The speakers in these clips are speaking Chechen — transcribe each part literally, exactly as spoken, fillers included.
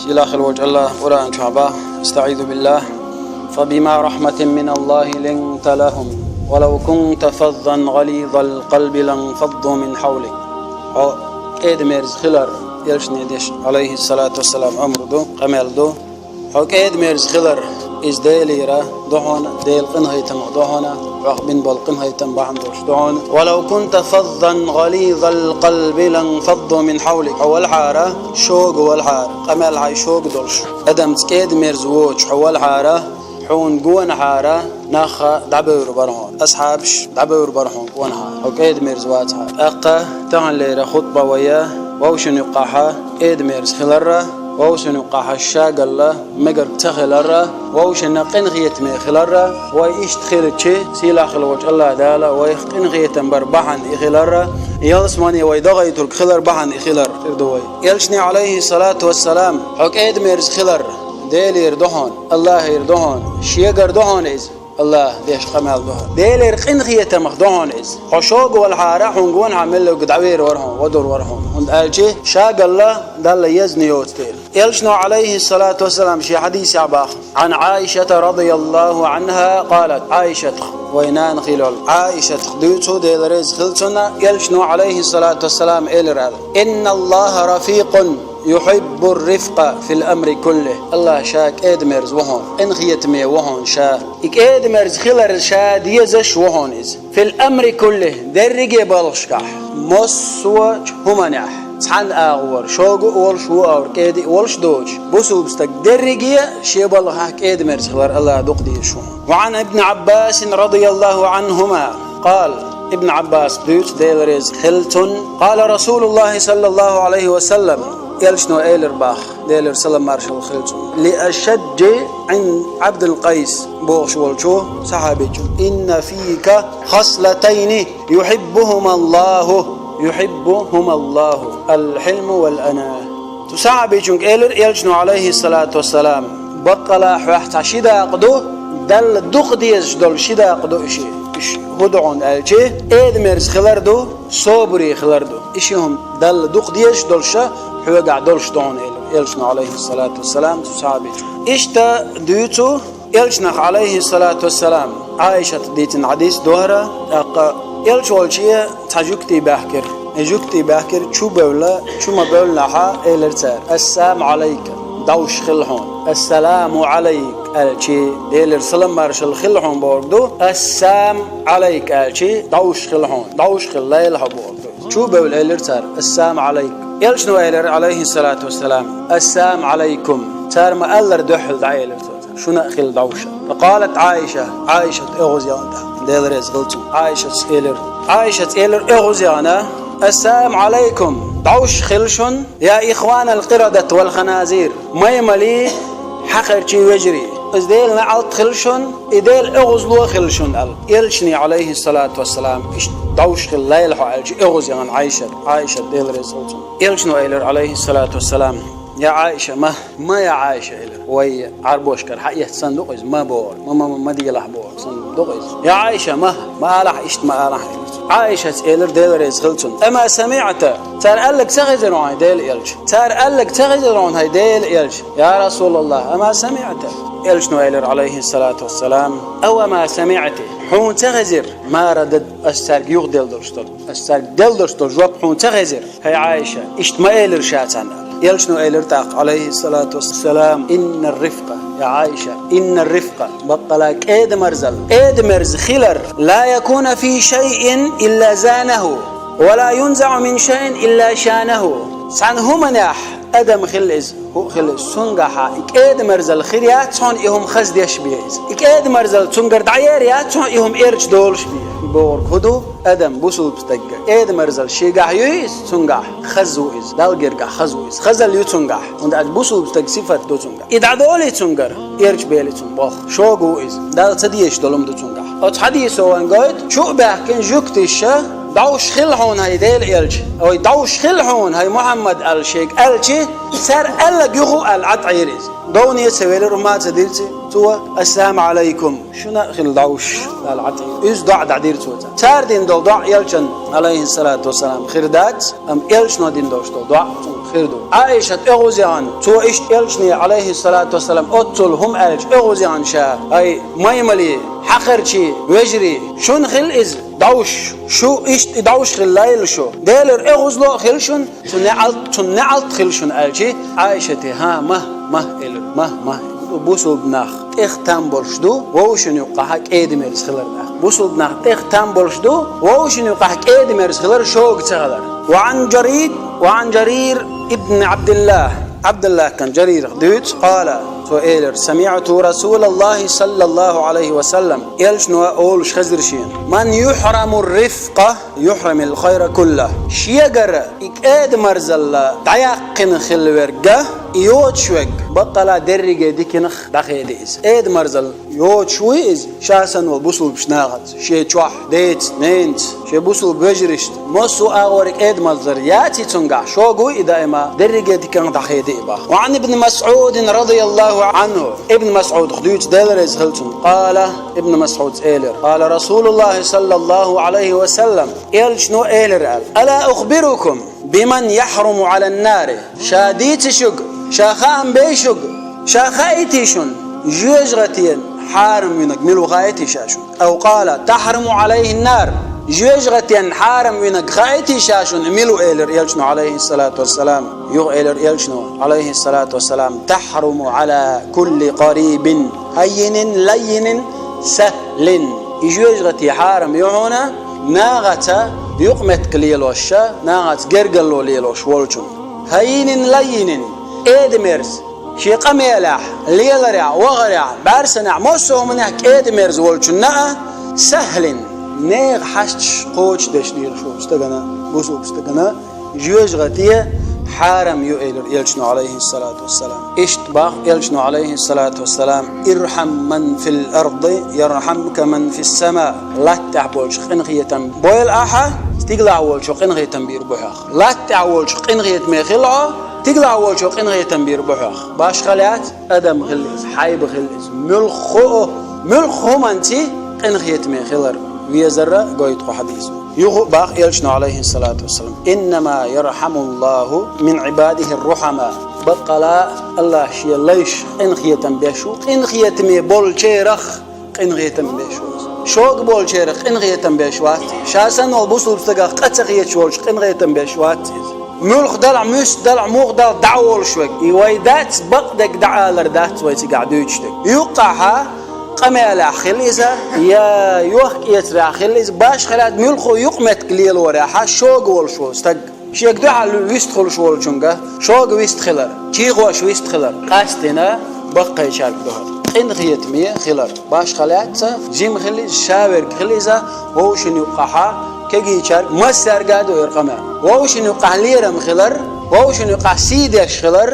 Сийлахь хила волчу Аллаха Къуръан чохь боху: «أستعيذ بالله، فبما رحمة من الله لنت لهم، ولو كنت فظا غليظ القلب لانفضوا من حولك». Хьо кӀеда-мерза хилар, элчане деш, алейхиссалату вассалам, амр ду, къамел ду. Хьо кӀеда-мерза хилар, иза Делера ду хьуна, Делан къинхетамах ду хьуна, хьох бина болу къинхетам бахьана долуш ду хьуна. «ولو كنت فظا غليظ القلب لانفضوا من حولك». Хьо валахьара, шога валахьара, къамел хьайн шога долуш, адамца кӀеда-мерза воцуш хьо валахьара, хьуна гонахьара, нах дӀабевр бара хьуна, асхьабаш дӀабевр бара хьуна гонахьара, хьо кӀеда-мерза вацахьара. ТӀаккха таханлера хутба вай вовшийн юккъехь кӀеда-мерза хиларра, вовшийн юккъехь шагалла, мегарг ца хиларра, вовшийн къинхетаме хиларра, вай иштта хилча, сийлахь хила волчу Аллаха Дала вайх къинхетам бар бахьана и хиларра, ялсамане вай догӀуьйтург хилар бахьана и хилар ду вай. Элчане, алейхиссалату вассалам, хьо кӀеда-мерза хилар, Делера ду хьуна, Аллахера ду хьуна, шегара ду хьуна иза. Аллаха деш къамел ду хьуна. Делера къинхетамах ду хьуна иза. Хьо шога валахьара, хьуна гонахьара меллиг дӀавер вара хьуна, вадур вара хьуна. ХӀунда аьлча шагалла Далла езна йоцу дела. Элчано, алейхиссалату вассалам, шен хьадисехь боху: «عن عائشة رضي الله عنها قالت». Ӏайшатах, вай нана хилла йолу Ӏайшатах дуьйцу, Дела реза хила цунна, элчано, алейхиссалату вассалам, элира аьлла: «إن الله رفيق يحب الرفق في الأمر كله». Аллах ша кӀеда-мерза ву хьуна, къинхетаме ву хьуна ша. И кӀеда-мерза хилар ша дезаш ву хьуна иза. «في الأمر كله», дерриге балхашкахь, массо а хӀуманехь, цхьана агӀор, шога а волуш, ву а кӀеда а волуш доцуш, бусулба стаг дерриге а шен балхахь кӀеда-мерза хилар Аллах дукха дезаш ву хьуна. وعن ابن عباس رضي الله عنهما قال. Ибн Ӏаббас дуьйцу, Дела реза хила цунна: «قال رسول الله صلى الله عليه وسلم». Элчано элира боху, Делера салам-маршалла хила цунна, «لأشج عبد القيس» бохуш волчу сахьабичу: «إن فيك خصلتين يحبهما الله، يحبهما الله: الحلم والأناة». Цу сахьабичуьнга элира элчано, алейхиссалату вассалам: «Баккъала хьоьх цхьа ши дакъа ду, Далла дукха дезаш долу ши дакъа ду и ши». Уьш хӀун ду хьуна аьлча, кӀеда-мерза хилар ду, собаре хилар ду. И ши хӀума Далла дукха дезаш долуш, хьоьгахь долуш ду хьуна, элира элчано, алейхиссалату вассалам, цу сахьабичу. Иштта дуьйцу элчанах, алейхиссалату вассалам, Ӏайшата дийцина хьадис ду хӀара, тӀаккха элча волче цхьа жуьгти баьхкира. И жуьгти баьхкира, чу бевлла, чу ма бевллинехь, элира цара: «السلام عليك», дӀовш хила хьуна. «السلام عليك» аьлча, Делера салам-маршалла хила хьуна бохург ду, «السام عليك» аьлча, дӀовш хила хьуна, дӀовш хила лайла хьо бохург ду. Чу бевлла элира цара: «السام عليك». Элчано элира, алейхиссалату вассалам: «السام عليكم». Цара ма-аллара дуьххьал дӀаэлира цо. Шуна а хила дӀовш. فقالت عائشة, Ӏайшата оьгӀаз яхана, Дела реза хила цунна, Ӏайшас элира. Ӏайшас элира оьгӀаз яхана: «السلام عليكم, дӀовш хила шуна, يا إخوان القردة والخنازير, маймалий, хьакхарчий вежарий. Иза Делан неӀалт хила шуна, и Делан оьгӀазло хила шуна», аьлла. Элчане, алейхиссалату вассалам, иштта дӀовш хила лайла хьо аьлча, оьгӀаз яхана Ӏайшата, Ӏайшата, Дела реза хила цунна. Элчано элира, алейхиссалату вассалам: «Я Ӏайша, ма, ма, я Ӏайша», элира. Вай Ӏарбошкара хьаэцна санна ду-кх иза, «ма» бохург, «ма, ма, ма, ма дигала», бохург санна ду-кх иза. «Я Ӏайша, ма, ма алахь, иштта ма алахь», элира. Ӏайшас элира, Дела реза хила цунна: «أما سمعت», цара аьлларг ца хезира хьуна, хӀай Делан элча? Цара аьлларг ца хезира хьуна, хӀай Делан элча? «يا رسول الله، أما سمعت». Элчано элира, алейхиссалату вассалам: «أو ما سمعت». Хьуна ца хезира? «ما رددت», аса цаьрга юхаделла долуш долу, аса цаьрга делла долуш долу жоп хьуна ца хезира, хӀай Ӏайша? Иштта ма элира ша царна. Элчано элира тӀаккха, алейхиссалату вассалам: «إن الرفق, я Ӏайша, إن الرفق, баккъала кӀеда-мерзалла, кӀеда-мерза хилар, لا يكون في شيء إلا زانه، ولا ينزع من شيء إلا شانه». Цхьана хӀуманехь адам хила иза, хӀуъа хила иза, цуьнгахьа и кӀеда-мерзалла хир яц хьуна, и хӀума хаза деш бен иза. И кӀеда-мерзалла цуьнгара дӀаер яц хьуна, и хӀума эрча долуш бен. Бохург хӀун ду? Адам, бусулба стаг, кӀеда-мерзалла шегахь юй иза, цуьнгахь хаза ву иза, Далла гергахь хаза ву иза, хазалла ю цуьнгахь. ХӀунда аьлча бусулба стаг сифат ду цуьнгахь. И дӀадолий цуьнгара, эрча бели цунна болх. Шога ву иза, Далла ца дезаш долу хӀума ду цуьнгахь. Оцу хьадисо вайна гойту, чу а баьхкина жуьгтиша: «ДӀовш хила хьуна, хӀай Делан элча, ой, дӀовш хила хьуна, хӀай Мухьаммад», аьлла шега аьлча, цара аьлларг юха а аьлла, Ӏад Ӏийра иза. Довне а ца велира, хӀума а ца дира цо: «السلام عليكم». Шуна а хила дӀовш, аьлла, Ӏад Ӏийра. Иза доӀа дӀадира цо царна. Цара дина долу доӀа элчанна, алейхиссалату вассалам, хир дац, амма элчано дина долуш долу доӀа цунна хир ду. Ӏаишат оьгӀуз яхана, цо иштта элчане, Ӏалайхиссалату вассалам, оццул хӀума аьлча, оьгӀуз яхана ша: «Ай, маймалий, хьакхарчий, вежарий, шуна хила иза дӀовш, шу иштта и дӀовш хила лайла шу. Делера оьгӀузло а хила шуна, цу неӀалт, цу неӀалт хила шуна», аьлча, Ӏаишате: «ХӀа, ма, ма», элира, «ма, ма». Бусулба нах тӀех там болуш ду вовшашна юккъахьа кӀеда-мерза хилар нах. Бусулба нах тӀех там болуш ду вовшашна юккъахьа кӀеда-мерза хилар, шога ца хилар. وعن جرير، وعن جرير بن عبد الله، Ӏабдуллахь кӀант Жарирах дуьйцу, قال، цо элира: سمعت رسول الله صلى الله عليه وسلم، элчано олуш хезира шена: من يحرم الرفق يحرم الخير كله. Шегара и кӀеда-мерзалла дӀаяьккхина хилла верг, и йоцуш верг, баккъала дерриге диканах дӀахеда иза. КӀеда-мерзалла йоцуш вуй иза ша санна волу бусулбачу нахаца, шен чохь деца, ненаца, шен бусулба вежаршца. Массо а агӀор и кӀеда-мерзалла яций цуьнгахь, шога вуй и даима, дерриге диканах дӀахеда и боху. وعن ابن مسعود رضي الله عنه، Ибн МасӀудах дуьйцу, Дела реза хила цунна, قال، Ибн МасӀуда элира: قال رسول الله صلى الله عليه وسلم، элчано элира аьлла: ألا أخبركم بمن يحرم على النار؟ Ша дийций шуьга, ша хаам бей шуьга, ша хаийтий шуна, жоьжахатин хьарам винарг мила ву хаийтий ша шуна? أو قال: تحرم عليه النار، жоьжахатин хьарам винарг хаийтий ша шуна, мила ву, элира элчано, Ӏалайхиссалату вассалам. Юха элира элчано, Ӏалайхиссалату вассалам: تحرم على كل قريب هين لين سهل. И жоьжахати хьарам ю хьуна нахаца юкъаметтиг лелош, нахаца гергарло лелош волчунна. هين لين، кӀеда-мерза, шен къамелехь, леларехь, вахарехь, бӀаьрсанехь, массо а хӀуманехь кӀеда-мерза волчунна а, سهل، нехан хьашташ кхочушдеш дийраш волу стагана, бусулба стагана, жоьжахати хьарам ю, элира элчано, Ӏалайхиссалату вассалам. Иштта боху элчано, Ӏалайхиссалату вассалам: ارحم من في الأرض يرحمك من في السماء. Латта тӀехь болчух къинхетам бойла ахьа, стигалахь волчо къинхетам бийр бу хьох. Латта тӀехь волчух къинхетаме хила хьо, стигалахь волчо къинхетам бийр бу хьох. Башха лаьцна адам хила иза, хьайба хила иза, муьлхха а, муьлхха хӀуманца къинхетаме хилар везара гойту хьадисо. Юха а боху элчано, Ӏалайхиссалату вассалам: إنما يرحم الله من عباده الرحماء. Баккъала АллахӀ шен лайшах къинхетам беш ву, къинхетаме болчарах къинхетам беш ву иза. Шога болчарах къинхетам беш вац иза. Ша санна волу бусулба стагах къа ца хеташ волчу къинхетам беш вац иза. Муьлхха далахь, муьста далахь, муха далахь дӀа а волуш верг. И вай дац, бакъдерг дӀа алар дац вай цигахь дуьйцуш дерг. Юккъахьа къамелехь хила иза, я йохк-эцарехь хила иза, башха лаьцна муьлхха юкъаметтиг лелорехьа шога волуш волу стаг. Шега дуьхьал вистхуьлуш волчуьнга шога вистхилар, чийхош вистхилар, къастина баккхайчаьрга ду хӀара. Къинхетаме хилар. Башха лаьцна жима хила иза, ша верг хила иза, вовшашна юккъахьа кегийчаьрга, массаьрга а ду хӀара къамел. Вовшашна юккъахь лерам хилар, вовшашна юккъахь сий деш хилар,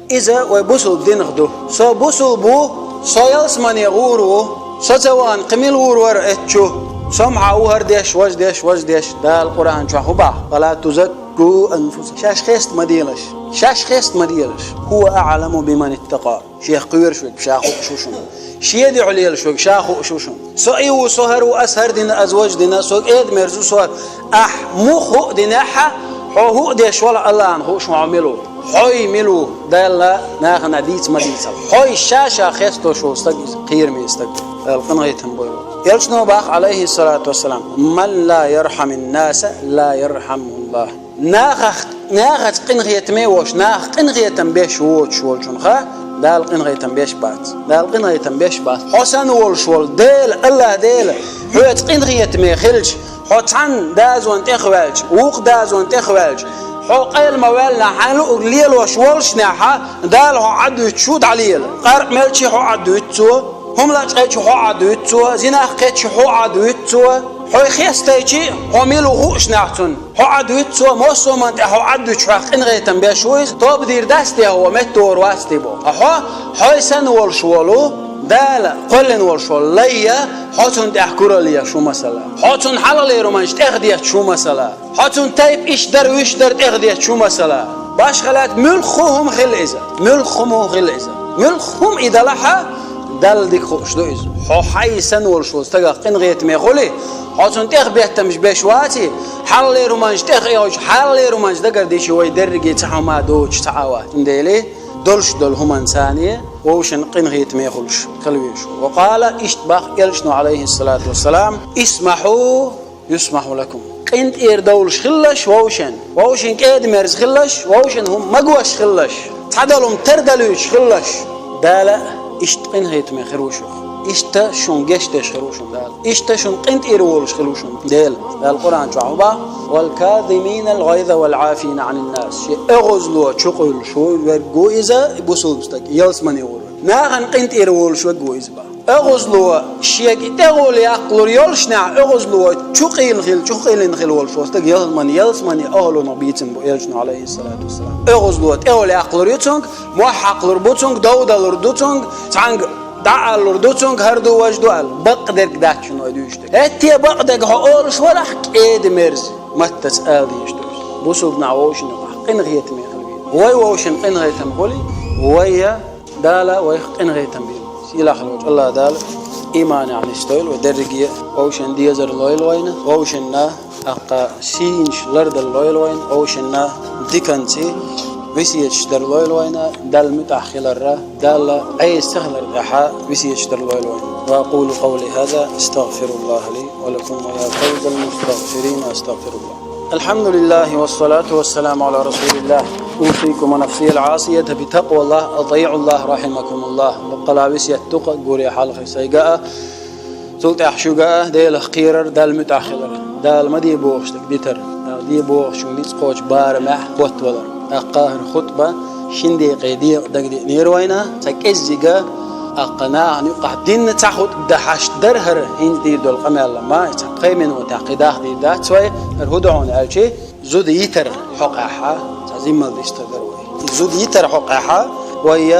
иза вай бусулба динах ду. Со бусулба ву, со ялсамане гӀур ву, со ца вахана кхин мила гӀур вара эцчу? Со-м хьан ву хӀара деш, важа деш, важа деш. Дала Къуръан чохь хӀун боху? فلا تزكوا أنفسكم. Шаьш хеста ма делаш. Шаьш хеста ма делаш. هو أعلم بمن اتقى. Шех кхоьруш верг ша хууш ву шуна. Шен дуьхьа лелаш верг ша хууш ву шуна. Со и ву, со хӀара ву, ас хӀара дина, ас важа дина, со кӀеда-мерза ву, со хӀара. Ахь муха хӀуъа динехь а, хьо хӀуъа деш валахь АллахӀна хууш ву хьо мила ву. Хьо мила ву, Далла нахана дийца ма дийцал. Хьо ша-ша хестош волу стаг иза, кхераме стаг. Дала къинхетам бойла. Элчано боху, Ӏалайхиссалату вассалам: من لا يرحم الناس لا يرحمه الله. Нахах, нахаца къинхетаме а воцуш, нахах къинхетам беш воцуш волчунах Дала къинхетам беш бац. Дала къинхетам беш бац. Хьо санна волуш волу Дела, АллахӀ Дела, хьоьца къинхетаме хилча, хьо цхьана дозанна тӀехваьлча, вукху дозанна тӀехваьлча, хьо къайла ма ваьллинехь, хьайна луург лелош воллушехь, Дала хьо Ӏадвуьтуш ву дӀалела. Къаркъа мелча хьо Ӏадвуьту Цо, хӀума лачкъийча хьо Ӏадвуьту Цо, зинах кхетча хьо Ӏадвуьту Цо, хьо хестийча хьо мила ву хууш нах цунна. Хьо Ӏадвуьту Цо, массо а хӀуманна тӀехь хьо Ӏадвуьтуш хьох къинхетам беш ву иза, тоба дийр дац те хьо, метта вогӀур вац те боху. Ткъа хьо, хьо санна волуш волу, Дала кхоьллина волуш волу лай, хьо цунна тӀехь куралла еш ву масала. Хьо цунна хьалхалера хӀуманаш тӀехдетташ ву масала. Хьо цунна тайпа иштта дара, вуьшта дара тӀехдетташ ву масала. Башха лаьцна муьлхха хӀума хила иза. Муьлхха хӀума хила иза. Муьлхха хӀума и далахь а, Далла дика хууш ду иза. Хьо хьай санна волуш волу стагах къинхетаме хуьлий, хьо цунна тӀех беттамаш беш ваций, хьалхалера хӀуманаш тӀех а йойтуш, хьалхалера хӀуманаш дагардичий, вай дерриге цхьа хӀума доцуш ца Ӏа вац. Цундела долуш долу хӀуманца вовшийн къинхетаме хуьлуш хила везаш ву. Ва къала, иштта боху элчано, алейхиссалату вассалам: «Исмахьу, юсмахьу лакум». КъинтӀера довлуш хилалаш вовшийн, вовшийн кӀеда-мерза хилалаш, вовшийн хӀума магош хилалаш, цхьадолу хӀума тардалуьйтуш хилалаш. Дала иштта къинхетаме хир ву шух. Иштта шуна гечдеш хир ву шуна Дала. Иштта шуна къинтӀера волуш хир ву шуна Дела. Дала Къуръан чохь боху: «Вал казиминал гӀайза вал Ӏафина Ӏанин нас». Шен оьгӀазло чукъуьйлуш верг ву иза, бусулба стаг, ялсамане гӀур. Нахана къинтӀера волуш верг ву иза боху. ОьгӀазло шега тӀегӀолла яккхалур йолушехь, оьгӀазло чукъийла хила, чукъийлина хила волуш волу стаг ялсамане, ялсамане охьалонах бийцина бу элчано, алейхиссалату вассалам. ОьгӀазло тӀегӀолла яккхалур ю цунга, мохь хьакхалур бу цунга, дов далур ду цунга, цхьаьнга дӀа а алалур ду цунга, хӀара ду, важа ду аьлла, бакъдерг дац шуна вай дуьйцуш дерг. ХӀетте а бакъдерг хьо олуш валахь, кӀеда-мерза маттаца ала дезаш ду иза. Бусулба нах вовшийн юкъахь къинхетаме хила веза. Вай вовшийн къинхетам хуьлий, вай я Дала вайх къинхетам бийла. Сийлахь волчу АллахӀ Дала иманехь нисдойла вай дерриге а, вовшийн дезар лойла вайна, вовшийн тӀаккха сийсаз лардала лойла вайна, вовшийн диканца весеташ дар лойла вайна, Далла муьтӀахь хиларна, Далла Ӏеса ца хиларна тӀехь весеташ дар лойла вайна. Ва акъулу къавли хаза, астагъфируллаха ли ва лакум, ва я фавзал мустагъфирин, астагъфируллах. الحمد لله والصلاة والسلام على رسول الله. أوصيكم ونفسي العاصية بتقوى الله، أطيعوا الله رحمكم الله. Баккъала весет ду-кх гуре хьалха сайга а, цул тӀаьхьа шуьга а, Делах кхерар, Далла муьтӀахь хилар. Дала ма де бохуш дерг дитар. Дала де бохучун ницкъ кхочу барамехь хоттавалар. ТӀаккха хӀара хутба шина декъе декъа дагадеънера вайна, цхьа кӀеззига, тӀаккха нахана юкъахь динна цхьа хутба дан хьашт дара хӀара, хӀинца дийр долу къамел ма, цхьа пхи минотехь кхин дахдийр дац вай, хӀара хӀун ду хьуна аьлчи, зуда йитар хьокъехь, цхьа зиммал дистар дара вай. И зуда йитар хьокъехь, вай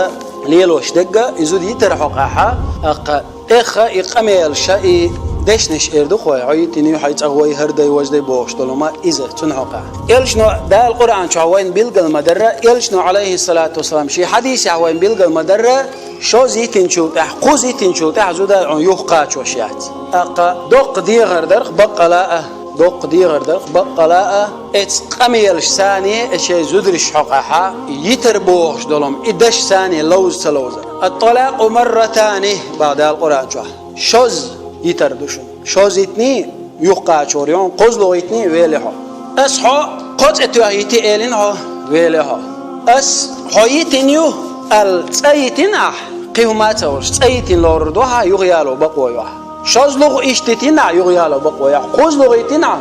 лелош дерг а, и зуда йитар хьокъехь, тӀаккха тӀех а и къамелаш а, и дешнаш эр ду-кх вай, хьо йитина ю, хьайн цӀа гӀой, хӀара дай, важа дай бохуш долу ма иза, цунна хьокъехь. Элчано Дала Къуръан чохь вайна билгал ма дарра, элчано, алейхиссалату вассалам, шен хьадисехь вайна билгал ма дарра, шозза йитинчул тӀаьхьа, кхузза йитинчул тӀаьхьа зуда хьуна юхакхачош яц. ТӀаккха доккха дехар дара-кх баккъала а, доккха дехар дара-кх баккъала а, эцу къамелаш санна, э, шайн зударш хьокъехь, йитар бохуш долу ма, и даш санна ловза ца ловзар. Ат-талакъу марратани, боху Дала Къуръан чохь. Шозза йитар ду шуна. Шозза йитиний, юхакхачор ю хьуна, кхозлагӀа йитиний, вели хьо. Ас хьо кхо цӀе тоьхна йити элина хьо, вели хьо. Ас хьо йитина ю аьлла, цӀа йитина ахь, кхин хӀума а ца волуш, цӀа йитина лорур ду хьан, юхаяло бакъо ю хьан. ШозлагӀа иштта йитина ахь, юхаяло бакъо ю хьан. КхозлагӀа йитина ахь,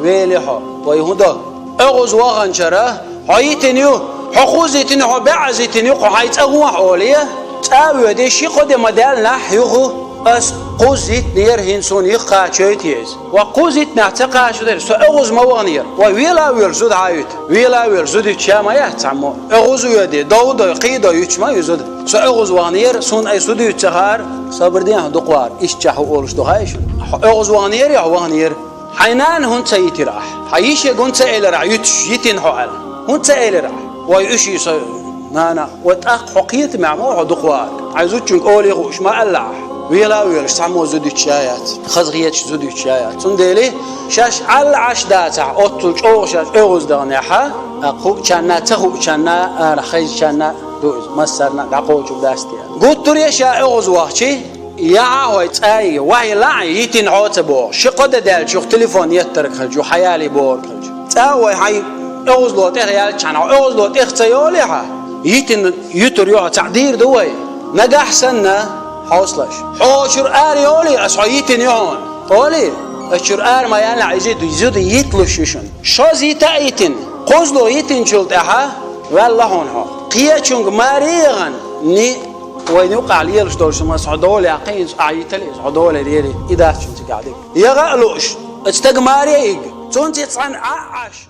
вели хьо. Вай хӀун до? ОьгӀаз ваханчара, хьо йитина ю, хьо кхузза йитина ю, хьо бӀозза йитина ю, кху хьайн цӀа гӀо ахь олий, цӀа а воьдий, ши-кхо де ма-даьллинехь юха, ас кхузза йитинера, хӀинца суна юхакхачойтий иза. Ва кхузза йитинехь ца кхачо дара, со оьгӀаз ма ваханера. Ва вела а воьлуш зуда хьан а юьту? Вела а воьлуш зуда юьтуш ма яц цхьаммо. ОьгӀаз а воьдий, дов дой, кхин дой юьтуш ма ю зуда. Со оьгӀаз ваханера, суна ай зуда юьтуш ца хаьара, сабар де, хьо дукха вахара, иштта чохь хӀун олуш ду хаий шуна? Хьо оьгӀаз ваханера я хьо ваханера? Хьайн нана хӀунда ца йитира ахь? Хьан йишега хӀунда ца элира ахь, юьтуш йитина хьо аьлла? ХӀунда ца элира ахь? Вай уьш ю со нана. Ва тӀаккха хьо кхетамехь ма ву хьо дукха вахарг. Хьайн зудчуьнга олий хууш ма аьлла ахь. Вела а воьлуш, цхьаммо зуда юьтуш а яц. Хазахеташ зуда юьтуш а яц. Цундела шаьш Ӏалла Ӏаш дацахь, оццул чӀогӀа шаьш оьгӀаз даханехь, а, хуучарна, ца хуучарна, арахь хезачарна ду иза. Массарна а дӀакхочур дац те. Гуттар а ша оьгӀаз вахчи, яхьа хьо цӀа а, вай лаьа йитина хьо ца боху. Ши-кхо де даьлча юха телефон еттарг хилча, юха хьаялий бохург хилча. ЦӀа а вай хьайн оьгӀазло тӀехъяьлча, хьан оьгӀазло тӀех ца йолий хьан, йитина юьтур ю хьо, цхьаъ дийр ду вай. Нагахь санна, хьовсалаш. Хьо чуьра ара йолий, ас хьо йитина ю хьуна олий, ас чуьра ара ма яьллахь, иза зуда йитлуш ю шуна. Шозза йита а йитина, кхозлагӀа йитинчул тӀаьхьа ваьлла хьуна хьо. Кхечуьнга маре а яхана, ни Вайна юкъахь лелаш долуш ма, хьо дола яьккхина, иза ахь йитале, иза хьо дола яри, и дац шуна цигахь дерг. Яха а лууш, оцу стага маре а йига, цунца цхьаьна Ӏа а Ӏаш.